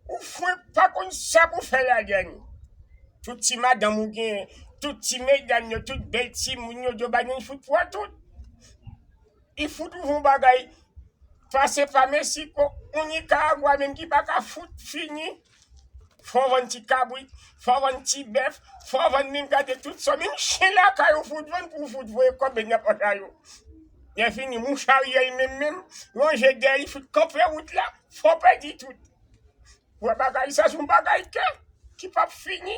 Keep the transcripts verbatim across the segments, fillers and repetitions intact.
Ou fwenk pa konn sa pou fè ladan l. Tout ti madanm ou gen, tout ti medam yo, tout bèl timoun yo, Joe Biden fout pran tout. Li fout ouvri yon bagay pase pa Meksiko, yon Nikaragwa menm ki pa ka fout fini. Fò w vann ti kabrit, fò w vann ti bèf, fò w vann menm gade tout sa, menm chen lakay ou fout vann pou w fout voye kòb nan pòch a yo. Lè fini, mouch Ariel menm, menm, lonje dèyè li fout kanpe wout la, fò w pèdi tout. Wè bagay sa se yon bagay kè ki p ap fini.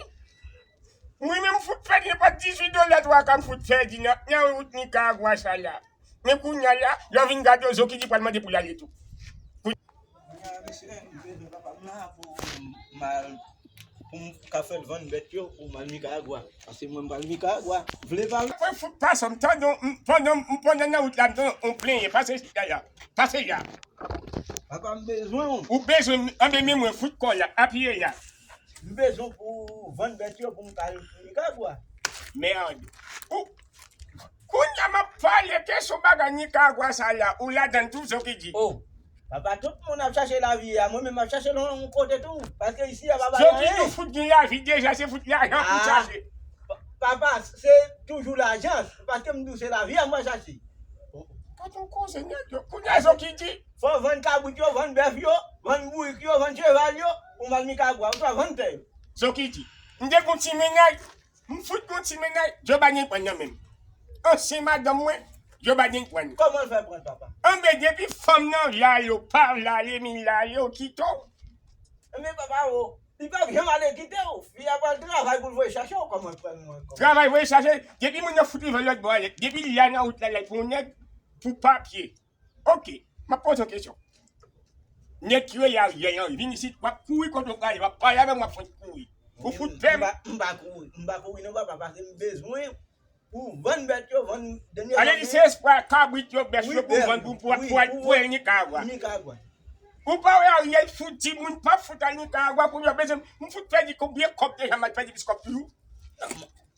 Mwen menm fout pèdi nenpòt dizuit dola twa ka m fout pèdi nan, nan wout Nikaragwa sa la. Men kounye a la, lè w vin gade yo, Zokidi pral mande pou l ale tou. Kounye a, mesye, m bezwen papa m nan pou m al, pou m ka fè l vann bèt yo, pou m al Nikaragwa. Paske mwen m pral Nikaragwa. Vle pa vle. Mwen fout pase, m tande, m, pandan, m pandan nan wout la, m tande yon plenyen. Pase la, pase la. Papa m bezwen w. Ou bezwen m, anben men mwen fout kò la, apiye la. M bezwen pou vann bèt yo pou m ka al Nikaragwa. Mèd. Ou, kounye a m ap pale, kesyon bagay Nikaragwa sa la, ou ladan l tou, Zokidi. Oh, papa, tout moun ap chache lavi a, mwen menm m ap chache l yon kote tou, paske isi a pa bay anyen. Zokidi fout gen lavi deja, se fout lajan pou chache. Pa-, papa, se toujou lajan, paske m di w se lavi a m ap chache. Gad yon koze nèg yo. Kounye a Zokidi. Fò w vann kabrit yo, vann bèf yo, vann bourik yo, vann cheval yo, pou m al Nikaragwa, oswa vann tè yo. Zokidi. M te gon ti mennaj, m fout gon ti mennaj, Joe Biden pran nan men m. Ansyen madanm mwen, Joe Biden pran. Kòman l fè pran l, papa? Anben, depi fanm nan vle ale, w pa vle ale, men l ale, w kite w. Men papa, o, li p ap janm ale kite w. Fi a pral travay pou l voye chache w, kòman l pral mwen kòman? Travay voye chache, depi moun nan fout rive lòt bò a, depi l la nan wout la, l al pran yon nèg pou papye. Oke, m ap poze yon kesyon. Nèg ki rele Ariel Henry, vin isit, w ap kouri kote w prale, w ap pale avè m, w ap fè kouri. Ou fout pè m? M pa, m pa kouri, m pa kouri non, papa, paske m bezwen pou vann bèt yo, vann dènye. Ale di se espwa kabrit yo, bèf yo pou vann pou, pou, pou al, pou al Nikaragwa. Nikaragwa. Ou pa wè Ariel fout di moun p ap fout al Nikaragwa pou yo bezwen, m fout pèdi konbyen kòb deja, m al pèdi plis kòb toujou.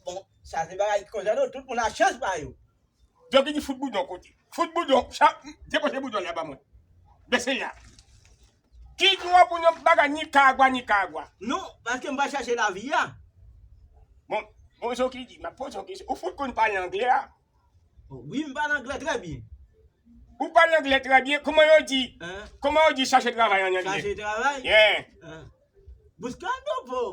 Bon, sa se bagay ki konsa non, tout moun a chans pa yo. Donk li di fout boudon kote. Fout boudon, sa, depoze boudon la ba mwen. Bese la. Ki dwa pou nou bagay Nikaragwa, Nikaragwa? Non, paske m pa chache lavi a. Bon, bon, Zokidi, m ap poze yon kesyon. Ou fout konn pale anglè a? Wi, m pale anglè trè byen. Ou pale anglè trè byen. Kòman yo di? Hein? Kòman yo di chache travay an anglè? Chache travay? Yeah. Hein. Buscando po.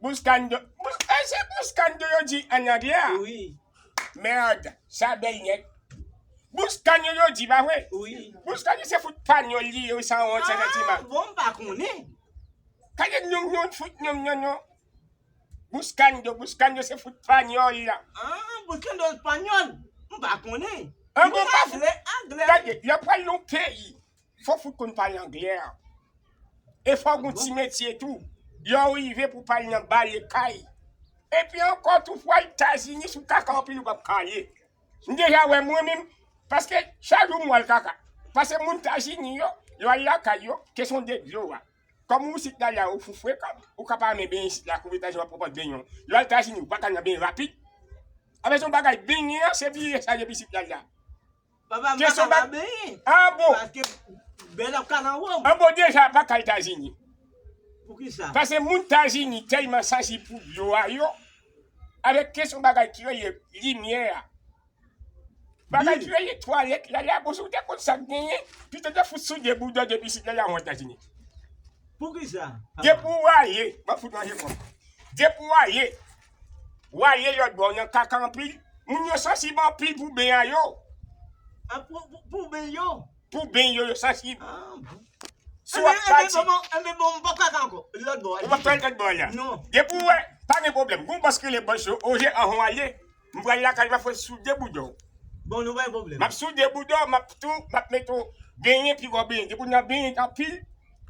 Buscando. Bus-, e se buscando yo di an anglè a? Wi. Mèd, sa bèl nèt. Buscando yo di, pa vre? Wi. Buscando se fout panyòl li ye, wi, san wont, san santiman. Ah, bon, m pa konnen. Gade non, non, fout non, non, non. Buscando, buscando se fout panyòl la. Ah, buscando espanyòl. M pa konnen. An bon, pa anglè, anglè. Gade, y ap pral nan peyi. Fò fout konn pale anglè a. E fò w gon ti metye tou. Lè w rive pou pale nan bale kay. Epi ankò tou pou al Etazini sou kaka anpil ou p ap ka ale. M deja wè mwen menm, paske chak jou m al kaka. Paske moun Etazini yo, yo al lakay yo, kesyon de dlo a. Kòm ou isit la la, ou fou frekan, ou ka pa renmen benyen isit la, kouvètay jan w ap pran benyen w. Lè w al Etazini, ou pa ka nan benyen rapid. Apre se yon bagay benyen an, se vire sa depi isit la la. Papa, m pa ka pa benyen. Ah bon? Paske bèl ap ka nan wòm. Ah bon, deja pa ka Etazini. Poukisa? Paske moun Etazini tèlman sansib pou dlo a yo, avèk kesyon bagay ki rele limyè a. Bagay ki rele twalèt la la, bon, si w te konn sa k genyen, pito te fout soude bouda depi isit la la, w Etazini. Poukisa? Depi w ale, m ap fout manje kòb. Depi w ale, w ale lòt bò nan kaka anpil, moun yo sansib anpil pou ben a yo. Ah, pou, pou, pou ben yo? Pou ben yo, yo sansib. Ah, bon. Si w ap pati. Enben, bon, enben, bon, m p ap kaka ankò. Lòt bò a. Ou p ap pral lòt bò a la. Non. Depi w wè, pa gen pwoblèm. Gon bòs ki rele bòs yo, oje anvan w ale. M pral lakay, m ap fè soude bouda w. Bon, nou pa gen pwoblèm. M ap soude bouda w, m ap tou, m ap mete w benyen, pi gwo benyen. Depi w nan benyen anpil,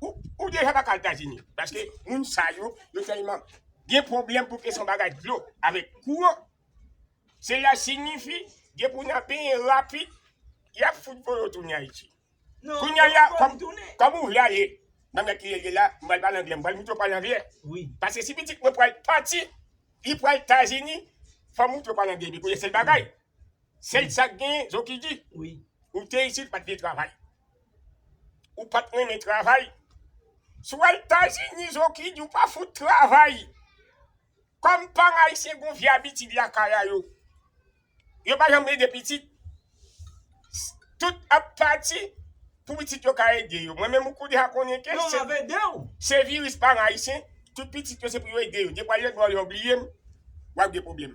ou, ou deja pa ka al Etazini. Paske moun sa yo, yo tèlman gen pwoblèm pou kesyon bagay dlo avèk kouran. Sela siyifi, depi w nan benyen rapid, y ap fout voye w tounen Ayiti. Kounye a la, kòm, kòm ou vle ale, nan mèt li ye la, m pral pale anglè, m pral moutre w pale anglè. Wi. Paske si pitit mwen pral pati, li pral Etazini, fò m moutre w pale anglè, depi kounye a sèl bagay. Sèl sa k genyen, Zokidi. Wi. Ou te isit, ou pa t vle travay. Ou pa t renmen travay. Si w al Etazini, Zoki di w pa fout travay. Kòm paran ayisyen gen yon vye abitid lakay a yo, yo pa janm ede pitit. Tout ap pati pou pitit yo ka ede yo. Mwen menm ou deja konnen ke se, se viris paran ayisyen, tout pitit yo se pou yo ede yo. Depi w al lòt bò yo bliye m, w ap gen pwoblèm.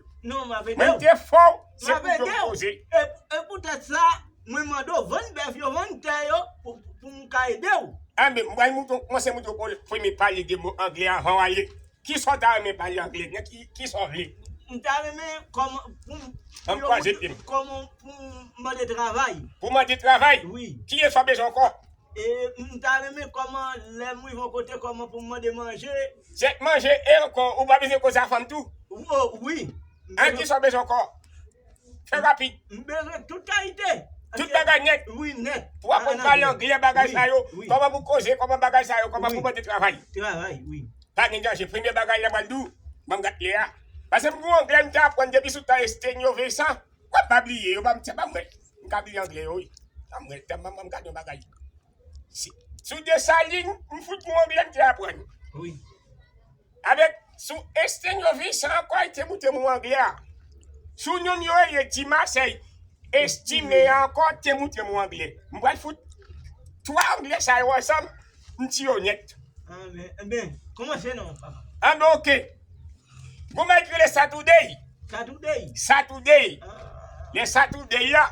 Mwen te fò, se pou yo poze. E poutèt sa, mwen mande w vann bèf yo, vann tè yo pou, pou m ka ede w. Anben, mwen mouton, kòmanse mouton premye pale de mo anglè avan w ale. Kisa w ta renmen pale anglè? Nan ki, kisa w vle? M ta renmen kòman pou m, An m kwaze pye m. Kòman pou m mande travay? Pou mande travay? Wi. Ki efò bezwen ankò? E m ta renmen kòman lè m rive yon kote, kòman pou m mande manje? Se manje e ankò, ou pa bezwen koze a fanm tou? Wi. An kisa w bezwen ankò? Fè rapid. M bezwen tout kalite. Tout bagay nèt. Wi, nèt. Pou w aprann pale anglè, bagay sa yo. Wi. Kòman pou koze, kòman bagay sa yo, kòman pou mande travay. Travay, wi. Pa gen danje. Premye bagay la m pral di w, ban m gad lè a. Paske m gen yon anglè m te aprann depi sou tan Estenyo Vensan. Wè, m pa bliye, yo ban m, se pa mwen. M ka bliye anglè yo, wi. Ban m wè, ban m gad yon bagay. Si, sou Desalin, m fout gen yon anglè m te aprann. Wi. Avèk sou Estenyo Vensan ankò, li te moutre m yon anglè a. Sou nonm yo rele Di Masèy, Estime ankò, te moutre m yon anglè. M pral fout twa anglè sa yo ansanm, m tiye yo nèt. Anben, anben, kòmanse non, papa. Anben, oke. Gon bagay ki rele Saturday. Saturday. Saturday. Ah. Lè Saturday a,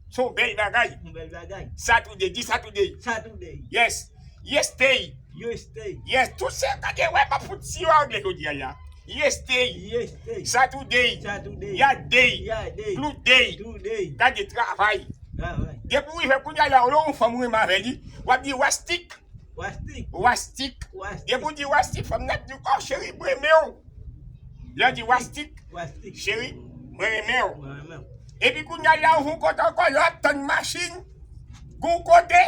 se yon bèl bagay. Yon bèl bagay. Saturday, di Saturday. Saturday. Yes. Yestay. Yestay. Yes, tout se, gade, wè, m ap fout si yo anglè jodi a la. Yestay. Yestay. Saturday. Saturday. Yaday. Yaday. Blueday. Blueday. Gade, travay. Travay. Depi w rive kounye a la, ou yon fanm ou renmen avè li, w ap di wastik. Wastik. Wastik. Wastik. Depi w di wastik, fanm nan ap di w, oh, cheri, mwen renmen w. Lè w di wastik, wastik. Cheri, mwen renmen w. Mwen renmen w. Epi kounye a la, ou vin kote ankò, lè w ap tann machin, gon kote,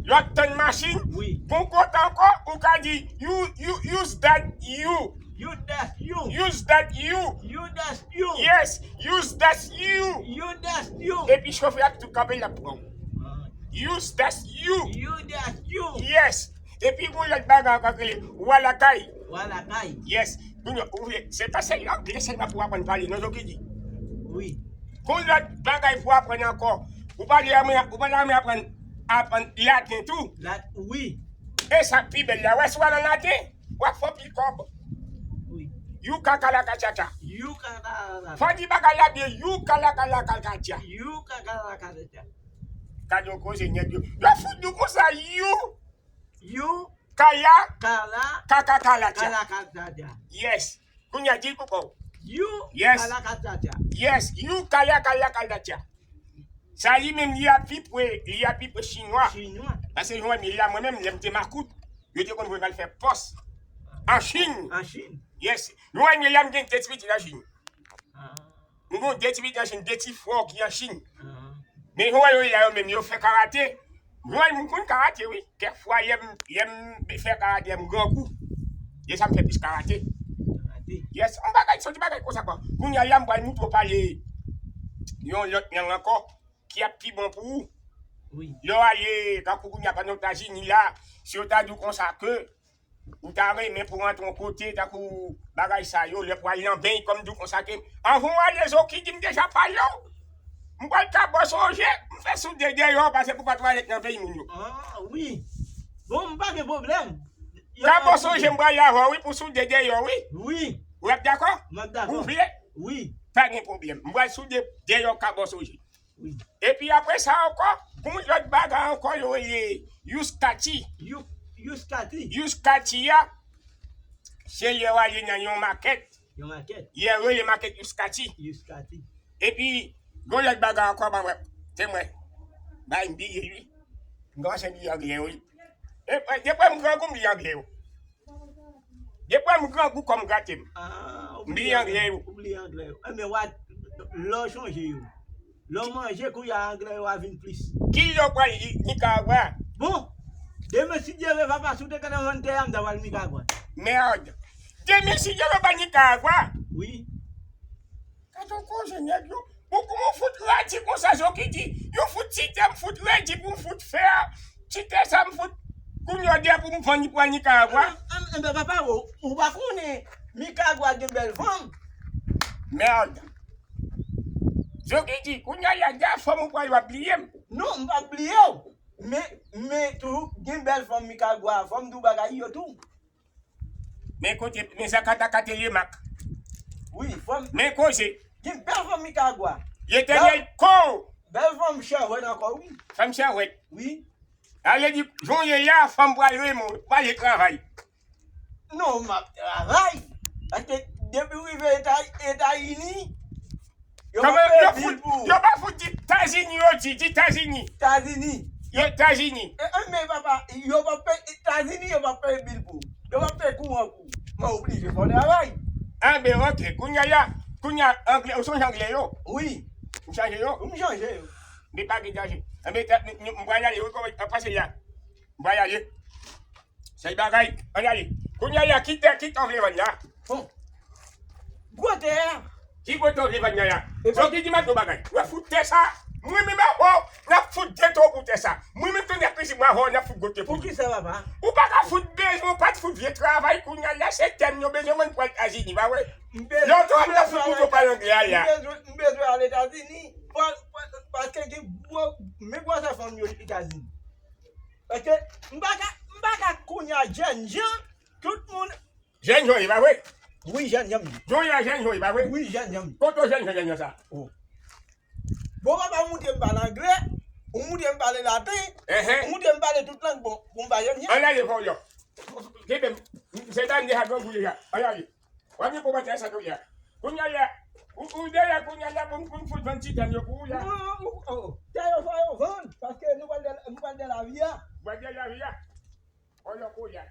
lè w ap tann machin, wi, gon kote ankò, ou ka di, you, you, use that you. Use that you. Use that you. Use that you. Yes, use that you. Use that you. Epi chofè a tou kanpe, l ap pran w. Ah. Use that you. Use that you. Yes. Epi gon lòt bagay ankò ki rele wa lakay. Wa lakay. Yes. Kounye a, ou vle, se pa sèl anglè sèlman pou w aprann pale, non, Zoki di. Wi. Gon lòt bagay pou w aprann ankò. Ou pa vle, ou pa vle aprann, aprann laten tou. Lat-, wi. E sa k pi bèl la, wè, si w al an laten, w ap fè pil kòb. Wi. You kakalakatata. You kakalakatata. Fò di bagay la byen, you kakalakatata. You kakalakatata. Gade yon koze nèg yo. Yo fout nou konsa, you. You. Kala. Kala. Kaka kala tya. Kala kala tya. Yes. Kounye a di l pou kò w. You. Yes. Kala kala tya. Yes. You kala kala kala tya. Sa li menm li a pi pre, li a pi pre chinwa. Chinwa. Paske yon ane la, mwen menm, lè m te makout, yo te konn voye m al fè pòs. An Chin. An Chin. Yes. Yon ane la, m gen de ti pitit an Chin. Ah. M gen de ti pitit an Chin, de ti frè ki an Chin. Ah. Men jan yo ye la yo menm, yo fè karate. Mwen, m konn karate, wi. Kèk fwa, lè m, lè m fè karate, lè m grangou. E sa m fè plis karate. Karate. Yes, yon bagay, se yon ti bagay konsa, kwa. Kounye a la, m pral moutre w pale yon lòt lang ankò, ki ap pi bon pou ou. Wi. Lè w ale, tankou kounye a, pandan w Etazini la, si yo ta di w konsa ke, ou ta renmen pou rantre yon kote, tankou bagay sa yo, lè pou al nan beny, kòm di w konsa ke, anvan w ale, Zoki di m deja pale w. M pral ka bò sonje, m fè soude dèyè w, pase pou pa twalèt nan peyi moun yo. Ah, wi. Bon, m pa gen pwoblèm. Ka bò sonje, m pral avè w, wi, pou soude dèyè w, wi. Wi. W ap dakò? M ap dakò. Ou vle? Wi. Pa gen pwoblèm. M pral soude dèyè w, ka bò sonje. Wi. Epi apre sa ankò, gon lòt bagay ankò yo rele Yuskati. Yu-, Yuskati. Yuskati a, se lè w ale nan yon makèt. Yon makèt. Yo rele makèt Yuskati. Yuskati. Epi, gon lòt bagay ankò, ban mwen, temwen. Bay m bliye l, wi. M kòmanse bliye anglè yo, wi. E, e, depi m grangou, m bliye anglè yo. Depi m grangou, kò m grate m. Ah, ou bliye anglè yo. Ou bliye anglè yo. Enben, w a, lè w chonje yo. Lè w manje, kounye a anglè yo a vin plis. Ki lè w pral Nikaragwa? Bon, demen, si Dye vle, papa, si w te gentan vann tè a, m ta pral Nikaragwa. Mèd. Demen, si Dye vle, w pral Nikaragwa? Wi. Gade yon koze nèg yo. Ou, ou fout redi konsa, Zoki di. Yo fout ti tè, m fout redi pou m fout fè. Ti tè sa, m fout Kounye a, depi pou m fann li pral Nicaragua. Enben, papa, ou, ou pa konnen Nicaragua gen bèl fanm. Merde. Zo ki di, kounye a, depi fanm ou pral, w ap bliye m. Non, m p ap bliye w. Men, men tou, gen bèl fanm Nicaragua, fanm tou bagay yo tou. Men kote, men sa kata kateye mak. Wi, fanm. Men koze. Gen bèl fanm Nicaragua. Letènèl ko. Bèl fanm chèwèt ankò, wi. Fanm chèwèt. Wi. Ale di, jan w ye a, fanm pral renmen w, pral travay. Non, m ap travay. Paske depi w rive Eta-, Etazini, yo pa peye bil pou ou. Yo pa fout di Etazini, yo di, di Etazini. Etazini. Yo Etazini. E, e, men papa, yo pa peye Etazini, yo pa peye bil pou ou. Yo pa peye kouran pou ou. Mwen oblije fè w travay. Enben, ok. Kounye a, kounye a, anglè, ou sonje anglè yo? Wi. Ou chanje yo? M chanje yo. Men pa gen danje. Enben, m pral ale, wi, kòman, pase la. M pral ale. Se bagay, ann ale. Kounye a, ki tè, ki tè w vle vann la? Bon. Gwo tè a. Ki gwo tè w vle vann la? Epi sa w ki di m ap di w bagay. W ap fout tè sa. Mwen menm avè w, n ap fout de tè pou tè sa. Mwen menm tou n ap peze mwen avè w, n ap fout gwo tè pou li. Poukisa, papa? Ou pa ka fout bezwen, ou pa t fout vye travay kounye a la, se tè m yo bezwen vann pou al Etazini, pa vre? Lè w t ap fout gwo tè w pa al anglè a la. M bezwen, m bezwen al Etazini. Pa-, pa-, paske gen gwo, men gwosè fanm yo Etazini. Paske m pa ka, m pa ka kounye a jèn jan, tout moun. Jèn jan, e pa vre? Wi, jèn jan m ye. Jan w ye a jèn jan, e pa vre? Wi, jèn jan m ye. Kote w jèn jan, jèn jan sa? Oh. Bon, papa, ou montre m pale anglè, ou montre m pale laten, ou montre m pale tout lang, bon, bon, m pa jèn jan. Ann ale, fò w yo. Kenbe m. Se dan de a grangou deja. Ann ale. W ap gen kòmantè sa tou la. Kounye a la, ou, ou dèyè kounye a la pou m, pou m fout vann ti tè m yo pou ou la. Non, oh, oh, tè yo fò yo vann, paske nou pral de, nou pral de lavi a. W ap de lavi a. Fò yo kounye a.